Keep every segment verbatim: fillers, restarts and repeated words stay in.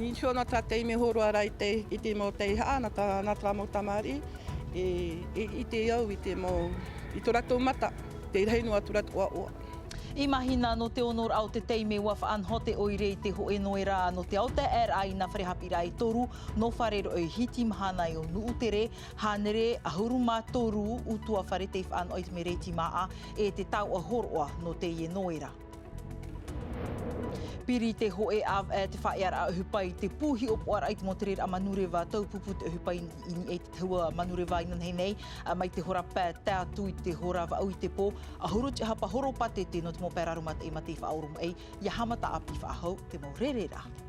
I te hōnā tā taime hōroa rā i te, i te mau taihaʻa, nā tā, nā tā mau tamariʻi, e, e, i te au, i te mau, i tō rātou mata, te rahi noa atu rātou ʻoaʻoa. I mahina nō te ono raʻa o te taime ua faʻanaho te ʻoire i te hōʻē noera nō te ao taeraʻa i nā fare haʻapiʻiraʻa e toru, nō Fare Roʻi, Hiti Mahana e ʻo Nuʻutere, hānere ʻahuru mā toru ʻutuāfare tei faʻanaho i te Mereti Māʻa e te taoʻa hōroʻa nō teie noera. Piri te hōʻē ʻāvaʻe te faʻaearaʻa ʻohipa i te pū hiʻopoʻaraʻa i te mau tereraʻa manureva taupupu te ʻohipa i, i niʻa i te tahua manureva i nānahi nei, ā, mai te hora pae tae atu i te hora vaʻu i te pō, ʻahuru tiʻahapa horopātete nō te mau pae raromataʻi mā tei faʻaoromaʻi, ʻia haʻamata ʻāpī faʻahou te mau rereraʻa.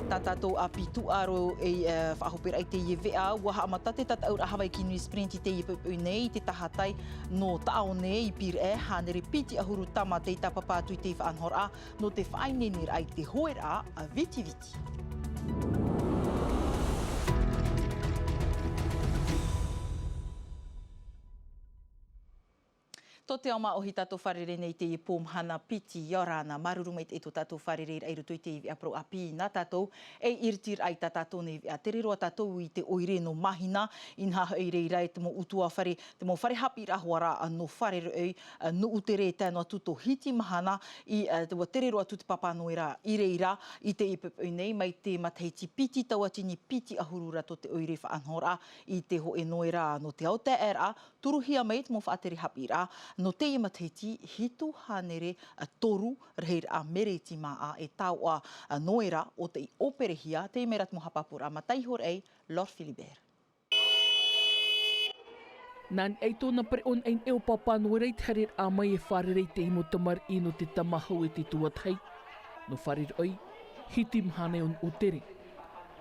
Tā tātou ʻāpī tūʻaro e, e, faʻahoperaʻa i teie veʻa, ua haʻamata te tataʻuraʻa Hawaiki Nui Sprint i teie poʻipoʻi nei i te tahatai nō Taʻaone i Pīraʻe, hānere piti ʻahuru tama tei tāpapa atu i te faʻanahoraʻa nō te faʻaineineraʻa i te hōʻēraʻa a Vitiviti. Tō te ao māʻohi tātou fārerei nei i teie pō mahana piti, ʻia ora na, māuruuru maitaʻi tō tātou fārereiraʻa i roto i te veʻa parau ʻāpī nā tātou, e iritiraʻa i tā tātou nei veʻa, tere roa tātou i te ʻoire nō Mahina, inaha hoʻi i reira e te mau ʻutuāfare, te mau fare haʻapiʻiraʻa hoʻi ra, nō Fare Roʻi, ā, Nuʻutere tae noa atu tō Hiti Mahana, i, ā, te, ua tere roa atu te pāpā noera i reira, i teie poʻipoʻi nei, mai te matahiti piti tauatini piti ʻahuru ra tō te ʻoire faʻanahoraʻa i te hōʻē noera nō te ao taeraʻa, Turuhia mai te mau faʻatere haʻapiʻiraʻa, nō teie matahiti hitu hānere, ā, toru rahiraʻa Mereti Māʻa e taoʻa, ā, noera ʻo tei ʻōperehia, teie mai rā te mau haʻapāpūraʻa mā Taihoraʻa, Laure Philibert. Nā niʻa i tōna pereʻoʻo i niʻa i ʻō pāpā noera i te haereraʻa mai e fārerei i te mau tamariʻi nō te tama hau e te tuatahi, nō Fare Roʻi, Hiti Mahana e ʻo Nuʻutere.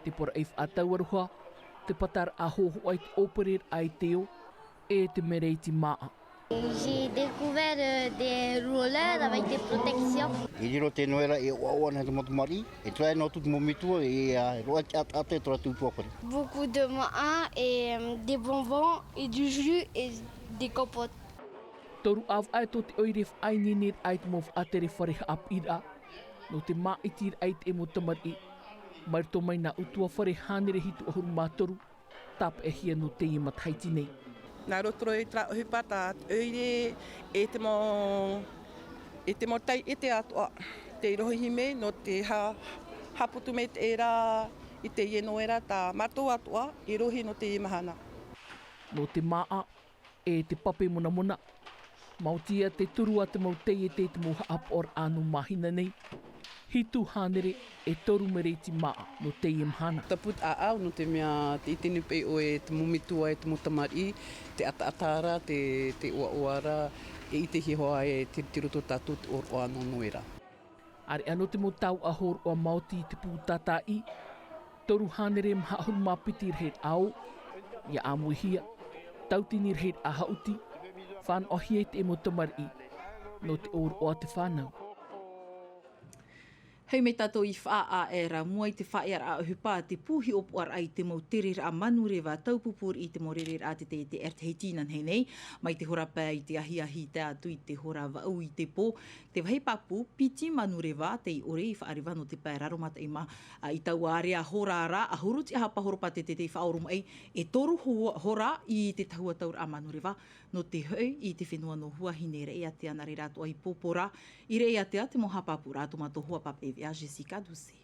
Te poroʻi faʻatau aroha, te pataraʻa hōhoʻa i te ʻōpereraʻa i te ʻō, e te Mereti Māʻa. J'ai découvert, euh, des rollers avec des protections. I riro te noera e ʻoaʻoa ana te mau tamariʻi, e tae noa atu te mau metua, e, ā, e roaʻa te ʻataʻata i tō rātou ʻutuāfare. Beaucoup de māʻa et, euh, des bonbons et du jus et des compotes. Toru ʻāvaʻe tō te ʻoire faʻaineineraʻa i te mau faʻatere fare haʻapiʻiraʻa, nō te māʻitiraʻa i te mau tamariʻi, mai roto mai nā ʻutuāfare hānere hitu ʻahuru mā toru, tāpeʻahia nō teie matahiti nei. Nā roto i terā ʻohipa tā te ʻoire e te mau, e te mau taiete atoʻa, tei rohirohi mai nō te ha-, haʻaputu mai te ʻēra i teie noera tā mātou atoʻa i rohi nō teie mahana. Nō te māʻa, e te pape monamona. Maoti ia te toru a te mau taiete i te mau haʻapaʻoraʻa nō Mahina nei. Hitu hānere e toru Mereti Māʻa nō teie mahana. Tapu te ʻāʻau, nō te mea tē ʻite nei paʻi ʻoe te mau metua e te mau tamariʻi, te ʻataʻata ra, te, te ʻoaʻoa ra, e ʻitehia hoʻi e te, te roto tātou te ʻōroʻa nō noera. ʻAreʻa nō te mau taoʻa hōroʻa maoti i te pū tātaʻi, toru hānere maha ʻahuru mā piti rahiraʻa ʻō, ʻia ʻāmuihia, tauatini rahiraʻa haʻuti, fānaʻohia i te mau tamariʻi, nō te ʻōroʻa a te fānau. Hei mai tātou i faʻaʻaeraʻa mua i te faʻaearaʻa ʻohipa a te pū hiʻopoʻaraʻa i te mau tereraʻa manureva taupupu i te mau rereraʻa a te taiete R T H i nānahi nei, mai te hora pae i te ahiahi tae atu i te hora vaʻu i te pō, te vāhi pāpū, piti manureva tei ʻore i faʻareva nō te pae raromataʻi mā, ā, i taua area hora ra, ʻahuru tiʻahapa horopātete tei faʻaoromaʻi, e toru ho-, hora i te tahua tauraʻa manureva, nō te hoʻi i te fenua nō Huahine. Reʻi atu ana reira atoʻa i Pōpōra, i reʻi atu te mau haʻapāpūraʻa tō mātou hoa pape veʻa Jessica Doucet.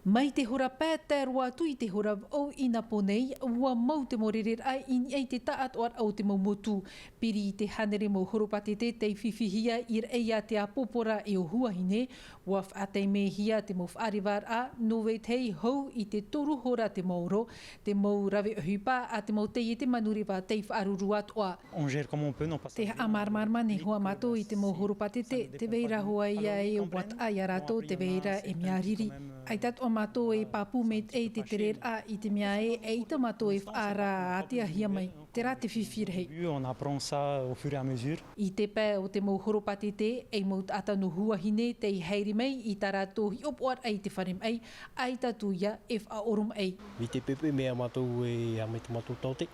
Mai te hora pae tae roa atu i te hora vaʻu i nā pō nei, ua mau te mau rereraʻa i niʻa i te taʻatoʻaraʻa o te mau motu. Piri i te hānere mau horopātete tei fifihia i reʻi atu a Pōpōra e ʻo Huahine, ua faʻataimehia te mau faʻarevaraʻa nō vetahi hou i te toru hora te maoro, te mau rave ʻohipa a te mau taiete manureva tei faʻaruru atoʻa. On gère comme on peut, non, parce que... Te haʻamāramarama nei hoʻi mātou i te mau horopātete, tē vai ra hoʻi ia e ʻua taʻa ia rātou, tē vai ra e mea riri. ʻAita atoʻa mātou e pāpū maitaʻi i te tereraʻa, i te mea ē, eʻita mātou e faʻaara ātea hia mai, terā te fifi rahi. On apprend ça au fur et à mesure. I te pae o te mau horopātete, ei mau taʻata nō Huahine tei haere mai i tā rātou hiʻopoʻaraʻa i te fare maʻi, ʻaita atu ia e faʻaoromaʻi. I te pepe mea mātou e haʻamau i tō mātou taote.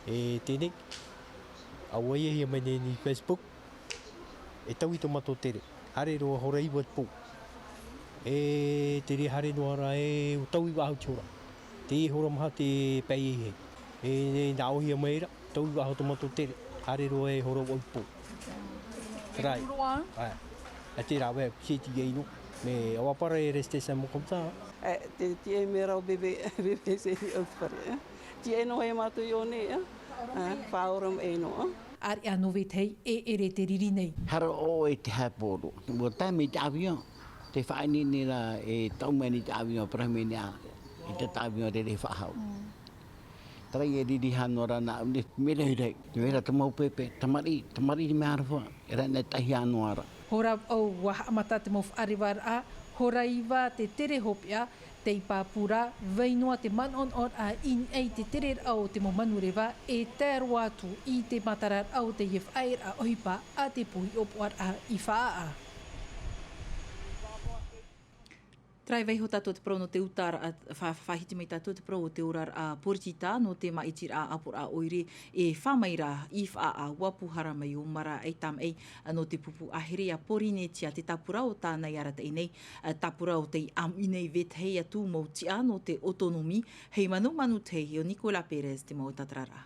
E teie nei, ʻua ʻia mai nei i Facebook, e taui tō mātou tere, haere roa hora iva te pō. E tere haere noa ra e tauiva ʻahuru te hora. Te hora maha te pae e hei. E nā ʻōhia mai ra, tauiva ʻahuru tō mātou tere. Haere roa e hora ʻoipo. Rai. Roa? Ai. A te rāveʻa, se tiʻa ʻino. Mais on va pas rester sans mon comme ça, hein. Eh, te tiʻa mai ra ʻo bébé, bébé, c'est lui, ʻo fare, eh. Tiʻa ʻino e mātou i ʻō nei, eh. Eh, faʻaora mai ʻino, eh. ʻĀreʻa nō vetahi e ʻere te riri nei. Hara ʻoe i te haepōro. Ua tae mai te avion, te faʻaineine ra e tau mai nei te avion, parau mai nei ā, i te avion rere faʻahou. Tarai e riri hano ra nā ʻune, me rau rau. Te vera te mau pepe, tamariʻi, tamariʻi me aroha, e rā nei tahi anō ra. Hora vaʻu ua haʻamata te mau faʻarevaraʻa, hora iva te tere hopeʻa, tei pāpū ra, vai noa te manaʻonaʻoraʻa i niʻa i te tereraʻa o te mau manureva, e tae roa atu i te matararaʻa o teie faʻaearaʻa ʻohipa a te pū hiʻopoʻaraʻa i Faʻaʻā. Tarai vaiho tātou te parau nō te uta ra, fa-, faʻahiti mai tātou te parau o te oraraʻa poritita, nō te māʻitiraʻa ʻāpoʻoraʻa ʻoire e fā mai ra i Faʻaʻā, ua pūhara mai ʻo Maraʻi Tamaʻi, nō te pupu ʻāhere a Porinetia, te tāpura o tāna i arataʻi nei, ā, tāpura o tei ʻāmui nei vetahi atu mau tiʻa nō te autonomie, hei manumanu tei o Nicolas Pérez te mau tātararaʻa.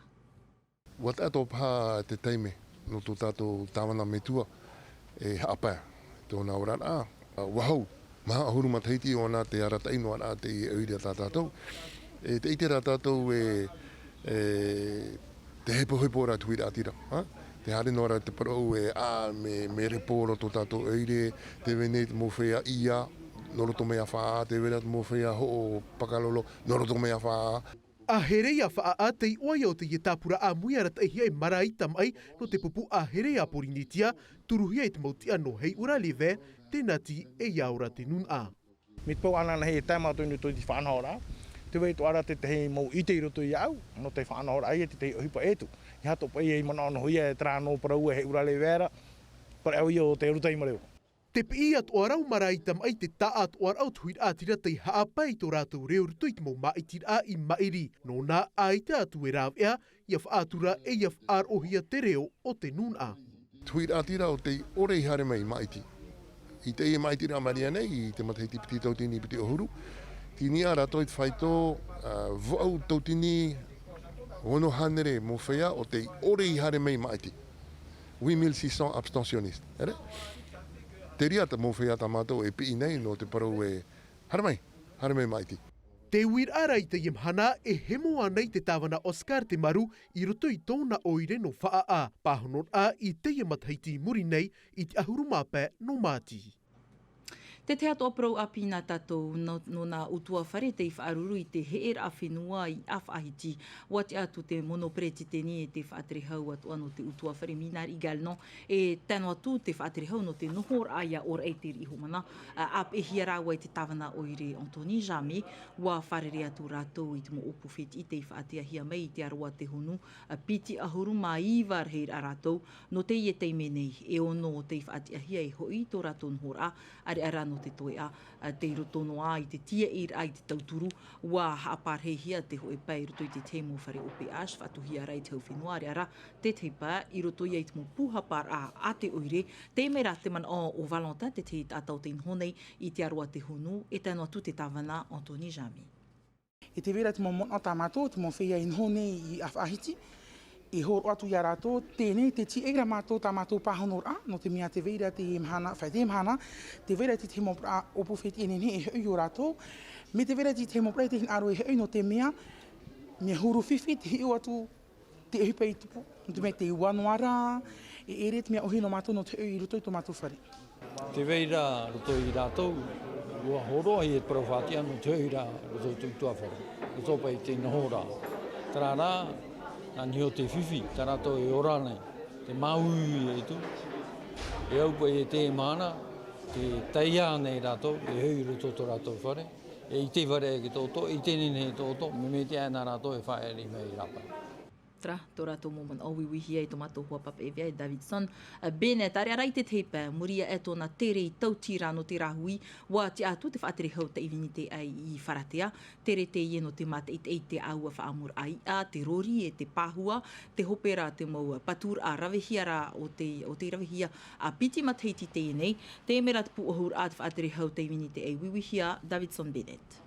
Ua taʻa tō paha te taime nō tō tātou tāvana metua e haʻapae tōna oraraʻa. Ua hau, maha ʻahuru matahiti ʻōna te arataʻi noa ra te ʻoire a tā tātou. E te ʻite ra tātou e, e te hepohepo ra te huiraʻatira, ha? Te haere noa ra te parau e, ā, me, me repo roa tō tātou ʻoire, te vai nei te mau feiā ʻia, nō roto mai a Faʻaʻā, te vai ra te mau feiā hoʻo pakalolo, nō roto mai a Faʻaʻā. ʻĀhere a Faʻaʻā tei ʻoaʻoa teie tāpura ʻāmui arataʻihia e Maraʻi Tamaʻi nō te pupu ʻāhere a Porinetia, turuhia e te mau tiʻa nō Heiʻura Levert, Tenati e Ia Ora te Nūnaʻa. Mai te peu anaʻanahia e tae mātou i roto i te faʻanahoraʻa, tē vai atoʻa ra te tahi mau ʻite i roto iāʻu, nō te faʻanahoraʻa ia te tahi ʻohipa ʻē atu. ʻEiaha tō paʻi e manaʻo noa ia e terā nō parau e Heiʻura Levert, parau ia o te arutai marea. Tē piʻi atoʻa ra ʻo Maraʻi Tamaʻi i te taʻatoʻaraʻa o te huiraʻatira tei haʻapae i tō rātou reo i roto i te mau māʻitiraʻa i maʻiri. Nōna, ʻaita atu e rāveʻa, ʻia faʻatura e ʻia faʻaroʻohia te reo o te nūnaʻa. Te huiraʻatira o tei ʻore i haere mai i Maʻiti. I teie māʻitiraʻa i maʻiri aʻe nei, i te matahiti piti tauatini piti ʻahuru, tei niʻa rātou i te faito, ā, vaʻu tauatini ono hānere mau feiā o tei ʻore i haere mai i Maʻiti. Huit mille six cents abstentionnistes. ʻEre? Te reira te mau feiā tā mātou e piʻi nei nō te parau e, haere mai, haere mai i Maʻiti. Te uiraʻa ra i teie mahana, e hemo ana i te tāvana Oscar Temaru i roto i tōna ʻoire nō Faʻaʻā, pāhonoraʻa i teie matahiti i muri nei i te ʻahuru mā pae nō Māti. Te tahi atoʻa parau ʻāpī nā tātou nō, nō nā ʻutuāfare tei faʻaruru i te heʻeraʻa fenua i ʻĀfaʻahiti. ʻUa tiʻa atu te mono peretiteni e te faʻaterehau atoʻa nō te ʻutuāfare Minar Igalno, e tae noa atu te faʻaterehau nō te nohoraʻa iā ʻŌraʻi Te Riʻi Homana, ā, ʻāpeʻehia rāua i te tāvana ʻoire Anthony Jamy, ʻua fārerei atu rātou i te mau ʻōpū fētiʻi tei faʻatiʻahia mai i te aro a te honu, ā, piti ʻahuru mā iva rahiraʻa rātou, nō teie taime nei, e ono tei faʻatiʻahia e hoʻi tō rātou nohoraʻa, ʻāreʻa rā nō te toeʻa, ā, tei roto noa i te tīaʻiraʻa i te tauturu, ʻua haʻapārahihia te hōʻē pae i roto i te tahi mau fare O P H, faʻatuhia ra i te hau fenua, ʻāreʻa rā, te tahi pae i roto ia i te mau pūhaparaʻa a te ʻoire, teie mai rā te manaʻo o Valentin, te tahi taʻata o tei noho nei i te aro a te honu, e tae noa atu te tāvana Anthony Jamy. E tē vai ra te mau manaʻo tā mātou, te mau feiā e noho nei i ʻĀfaʻahiti, e hōroʻa atu iā rātou, teie nei te tīaʻi ra mātou tā mātou pāhonoraʻa, nō te mea tē vai ra teie mahana, faʻaʻite mahana, tē vai ra te tahi mau parau ʻōpū fētiʻi e nehenehe e hoʻi iō rātou, mai te vai ra te tahi mau parau e te hinaʻaro e hoʻi nō te mea, mea huru fifi te hiʻo atu te ʻohipa i tupu, nō te mea tē ua noa ra, e ʻere te mea ʻōhie nō mātou nō te hoʻi i roto i tō mātou fare. Tē vai ra roto ia rātou, ʻua hōroʻahia te parau faʻatiʻa nō te hoʻi ra roto i te ʻutuāfare. Roto paʻi i te nohoraʻa. Terā rā, nā niʻa i te fifi, tā rātou e ora nei, te māuiui atu. E au paʻi e teie mahana, tē taiʻa nei rātou, e hoʻi i roto i tō rātou fare. E ʻite fare ake tō ʻoto, ʻite nehenehe tō ʻoto, mea mea tiʻa nā rātou e faʻaʻere mai i rāpae. Terā, tō rātou mau manaʻo, uiuihia e tō mātou hoa pāpaʻi vea e Davidson Bennett. Āreʻa rā i te tahi pae, muri iho i tōna tere i tautira nō te rāhui, ʻua tiʻa atu te faʻatere hau taʻivinite ʻai i Faratea. Tere teie nō te mātaʻitaʻi i te ʻāua faʻaʻamuraʻa iʻa, te rori e te pāhua, te hope rā te mau paturaʻa ravehia rā o te, o te ravehia a piti matahiti teie nei. Te mea rā te pūʻohuraʻa te faʻatere hau taʻivinite ʻai, uiuihia Davidson Bennett.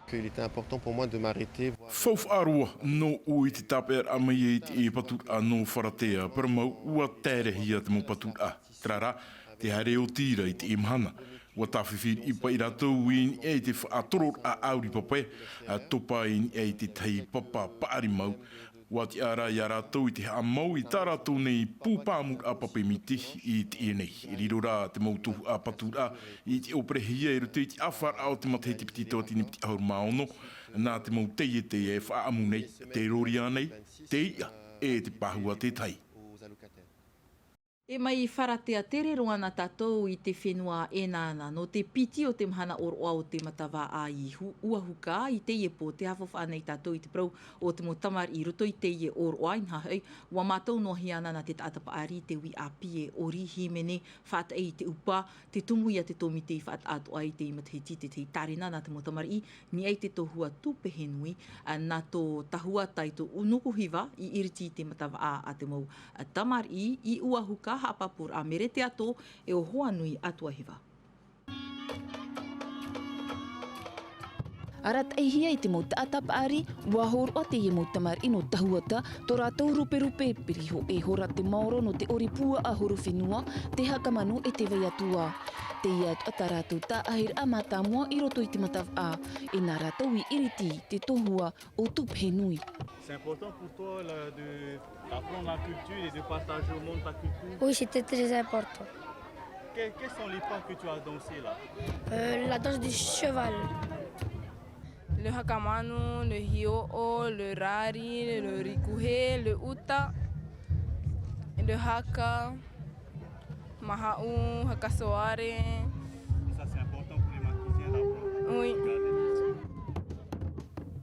Qu'il était important pour moi de m'arrêter, voir. Faufaʻa roa nōʻu i te tāpeʻaraʻa mai i te paturaʻa nō Faratea, parau mau, ʻua taerehia te mau paturaʻa. Terā rā, te haere oti ra i te mahana. ʻUa tāfifi riʻi paʻi rātou i niʻa i te faʻatororaʻa ʻauri pape, ʻa topa i niʻa i te tahi papa paʻari mau. ʻUa tiʻa ra ia rātou i te haʻamau i tā rātou nei pū pāmuraʻa pape miti i teie nei. E riro rā te mau tuhaʻa paturaʻa i te ʻōperehia i roto i te ʻāfaraʻa o te matahiti piti tauatini piti ʻahuru mā ono, nā te mau teie teie e faʻaʻamu nei, te rori ānei, te iʻa, e te pāhua te tahi. E mai Faratea, tere roa na tātou i te fenua ʻEnana, nō te piti o te mahana ʻōroʻa o te matavaʻa i Hu-, ʻUahuka, i teie pō, tē faufaʻa nei tātou i te parau o te mau tamariʻi i roto i teie ʻōroʻa, inaha hoʻi, ʻua mātau noa hia na te taʻata paʻari, te uʻi ʻāpī e ʻori, hīmene, faʻataʻi i te ʻupa, te tumu ia te tōmite i faʻataʻatoʻa i te matahiti, te tahi tārena nā te mau tamariʻi, i niʻa i te tohua Tupehenui, ā, nā tō Tahuata i tō Nukuhiva, i iriti i te matavaʻa a te mau, ā, tamariʻi, i ʻUahuka, haʻapāpūraʻa Mere Teato, e ʻo Hoanui Atuahiva. Arataʻihia e te mau taʻata paʻari, ʻua hōroʻa teie mau tamariʻi nō Tahuata, tō rātou ruperupe, piri hōʻē hora te maoro nō te ʻori puaʻa horo fenua, te haka manu e te vai atu ā. Teie atoʻa tā rātou tāʻahiraʻa mātāmua i roto i te matavaʻa, e nā rātou i iriti i te tohua o Tupehenui. C'est important pour toi, là, de, d'apprendre la culture et de partager au monde ta culture ? Oui, c'était très important. Que-, quelles sont les pas que tu as dansés, là ? Euh, la danse du cheval. Le haka manu, le hiʻoʻo, le rari, le rikuhe, le uta, le haka, mahaʻu, haka soare. Ça, c'est important pour les Matisés d'apprendre. Oui.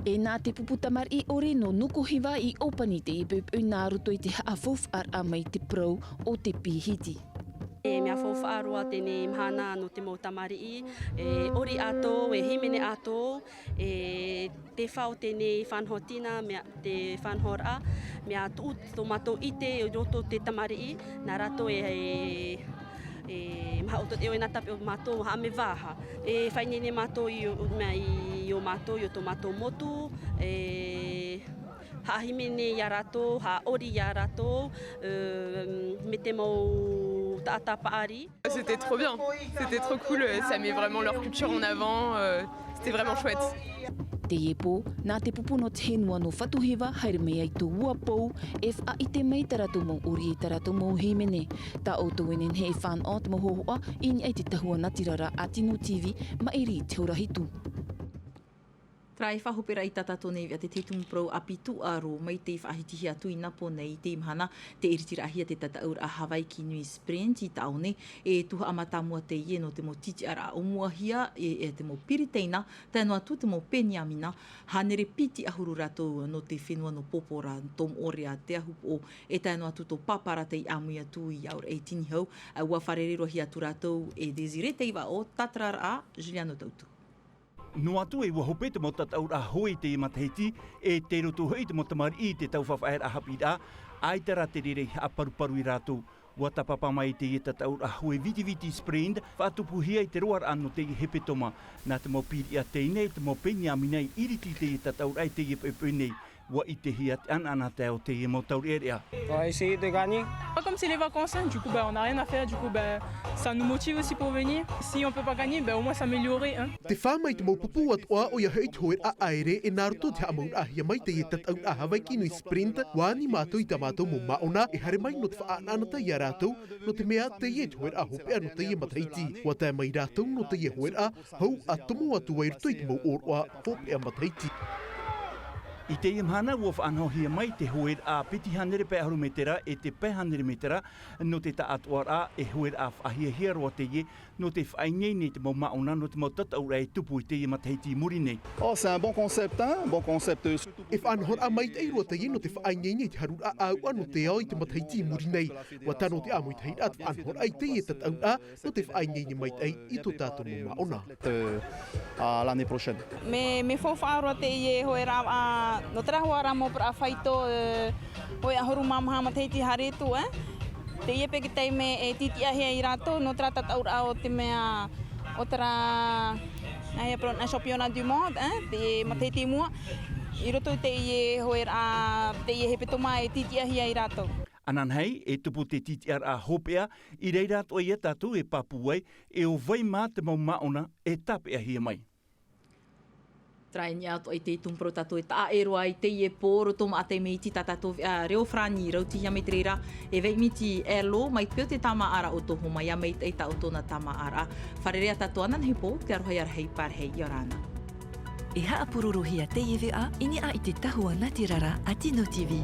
E nā te pupu tamariʻi ʻori nō Nukuhiva i ʻōpani teie poʻipoʻi nā roto i te haʻafaufaʻaraʻa mai te parau o te pīhiti. E mea faufaʻa roa teie mahana nō te mau tamariʻi, e ʻori atoʻa, e hīmene atoʻa, e te fā o teie faʻanahoraʻa, mea, te faʻanahoraʻa, mea tuʻu tō mātou ʻite i roto i te tamariʻi, nā rātou e, e, e maha o tō te ʻoe nā tāpeʻa o mātou, haʻameva aha. E faʻaineine mātou i ō, mea i ō mātou, i ō tō mātou motu, e haʻahīmene ia rātou, haʻaʻori ia rātou, e, mai te mau taʻata paʻari. C'était trop bien, c'était trop cool, ça met vraiment leur culture en avant, euh, c'était vraiment chouette. Teie pō, nā te pupu nō te fenua nō Fatuhiva, haere mai ai tō Uapou, e faʻaʻite mai tā rātou mau ʻori, tā rātou mau hīmene. Tā ʻoutou e nehenehe e fānaʻo te mau hōhoʻa i niʻa i te tahua natirara a Tino TV, maʻiri i te hora hitu. Terā e faʻahoperaʻa i tā tātou nei veʻa, te tahi tumu parau ʻāpī tūʻaro mai tei faʻahitihia atu i Napo nei i teie mahana, tē iritiraʻahia te tataʻuraʻa Hawaiki Nui Sprint i tāʻu nei, e tuhaʻa mātāmua teie nō te mau tītiʻaraʻa ʻōmuahia, e, e te mau piri teina, tae noa atu te mau Peniamina, hānere piti ʻahuru rātou nō te fenua nō Pōpōra, tō Moʻorea, Te Ahupoʻo, e tae noa atu tō Pāpara tei ʻāmui atu i Aoraʻi Tinihau, ā, ʻua fārereihia atu rātou e Désiré Teivaʻo, tātararaʻa, Juliano Tautu. Noa atu e ʻua hope te mau tataʻuraʻa hoe i teie matahiti, e tei roto hoʻi te mau tamariʻi i te tau faʻafaʻaeraʻa haʻapiʻiraʻa, ʻaita rā te reira i haʻaparuparu ia rātou. ʻUa tāpapa mai teie tataʻuraʻa hoe Vitiviti Sprint, faʻatupuhia i te roaraʻa nō teie hepetoma. Nā te mau piriʻa teie nei, te mau Peniamina i iriti i teie tataʻuraʻa i teie poʻipoʻi nei. ʻUa ʻitehia te ʻanaʻanatae o teie mau taureʻareʻa. On va essayer de gagner. Pas comme c'est les vacances, hein, du coup, ben, on n'a rien à faire, du coup, ben, ça nous motive aussi pour venir. Si on peut pas gagner, ben, au moins s'améliorer, hein. Te fā mai te mau pupu atoʻa, ʻoia hoʻi te hoeraʻa ʻaere, e nā roto i te haʻamauraʻahia mai teie tataʻuraʻa Hawaiki Nui Sprint, ʻua ani mātou i tā mātou mau māʻona, e haere mai nō te faʻaʻanaʻanatae ia rātou, nō te mea teie te hoeraʻa hopeʻa nō teie matahiti. ʻUa tae mai rātou nō teie hoeraʻa, hau ʻa tomo atu ai i roto i te mau ʻōroʻa hopeʻa matahiti. I teie mahana ua faʻanahohia mai te hoeraʻa piti hānere pae ʻahuru mētera e te pae hānere mētera nō te taʻatoʻaraʻa, e hoeraʻa faʻahiahia roa teie nō te faʻaineine i te mau māʻona nō te mau tataʻuraʻa e tupu i teie matahiti i muri nei. Oh, c'est un bon concept, hein? Bon concept, surtout pour... E faʻanahoraʻa maitaʻi roa teie nō te faʻaineine i te haruraʻa ʻāuʻa nō te ao i te matahiti i muri nei. Ua tano te ʻāmuitahiraʻa te faʻanahoraʻa i teie tataʻuraʻa nō te faʻaineine maitaʻi i tō tātou mau māʻona. Euh, à l'année prochaine. Me, me faufaʻa roa teie hoeraʻa, ā, nō terā hoeraʻa mau paraʻa faito, euh, hōʻē ʻahuru mā maha matahiti haere atu, eh? Teie paʻi te taime e tītiʻahia ia rātou nō terā tataʻuraʻa o te mea, o terā, nāhea parau, championnat du monde, eh? Te matahiti i mua, i roto i teie hoeraʻa, teie hepetoma e tītiʻahia ia rātou. Ananahi, e tupu te tītiʻaraʻa hopeʻa, i reira atoʻa ia tātou e pāpū ai, e ʻo vai mā te mau māʻona e tāpeʻahia mai. Terā e niʻa atoʻa i te tumu parau tātou e taʻa ʻē roa i teie pō, roto maʻa te mea iti tā tātou veʻa reo farāni, rauti ia mai te reira, e vai miti e lo, mai peu te tāmāʻaraʻa o tō Homaia, maitaʻi tā ʻoutou nā tāmāʻaraʻa. Fārerei ā tātou ananahi pō, te aroha ia rahi, pārahi, ʻia ora na. E haʻapurorohia teie veʻa i niʻa i te tahua nātirara a Tino TV.